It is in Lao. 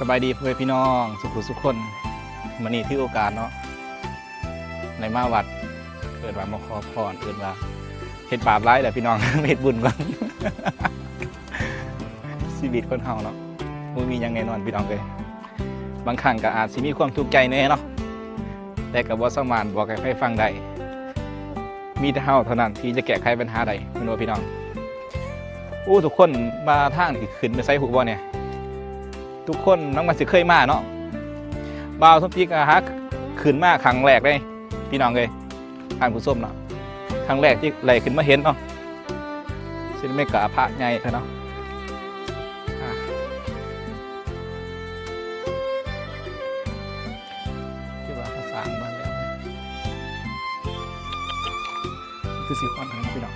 ສະບາຍດີພໍ່ແມ່ພີ່ນ້ອງສຸຂູສຸຄົນ. ມື້ນີ້ຖືໂອກາດເນາະ ໄດ້ມາວັດ ເອີ້ນວ່າມາຂໍພອນ ເອີ້ນວ່າເຮັດບາບຫຼາຍແລ້ວພີ່ນ້ອງ ເຮັດບຸນກ່ອນ. ຊີວິດຄົນເຮົາເນາະ ບໍ່ມີຫຍັງແນ່ນອນພີ່ນ້ອງເອີຍ. ບາງຄັ້ງກໍອາດຊິມີຄວາມທຸກໃຈແດ່ເນາະ ແຕ່ກໍບໍ່ສາມາດບອກໃຫ້ໃຜຟັງໄດ້. ມີແຕ່ເຮົາເທົ່ານັ້ນທີ່ຈະແກ້ໄຂບັນຫາໄດ້ ແມ່ນບໍ່ພີ່ນ້ອງ? ໂອ້ ທຸກຄົນມາທາງນີ້ຂຶ້ນໄປໃສຮູ້ບໍ່ນີ້? ທຸກຄົນນຳກັນຊິເຄີຍມາເນາະ. ບ່າວສົມຈິດກໍຫາຂຶ້ນມາຄັ້ງແລກເດ້ພີ່ນ້ອງເອີຍ ທ່ານຜູ້ຊົມເນາະ, ຄັ້ງແລກທີ່ໄດ້ຂຶ້ນມາເຫັນເນາະ. ຊິແມ່ນກະພະໃຫຍ່ແທ້ເນາະ. ອ່າ ທີ່ວ່າເຂົາສ້າງມາແລ້ວ ຄືຊິຮອດແລ້ວເນາະພີ່ນ້ອງ.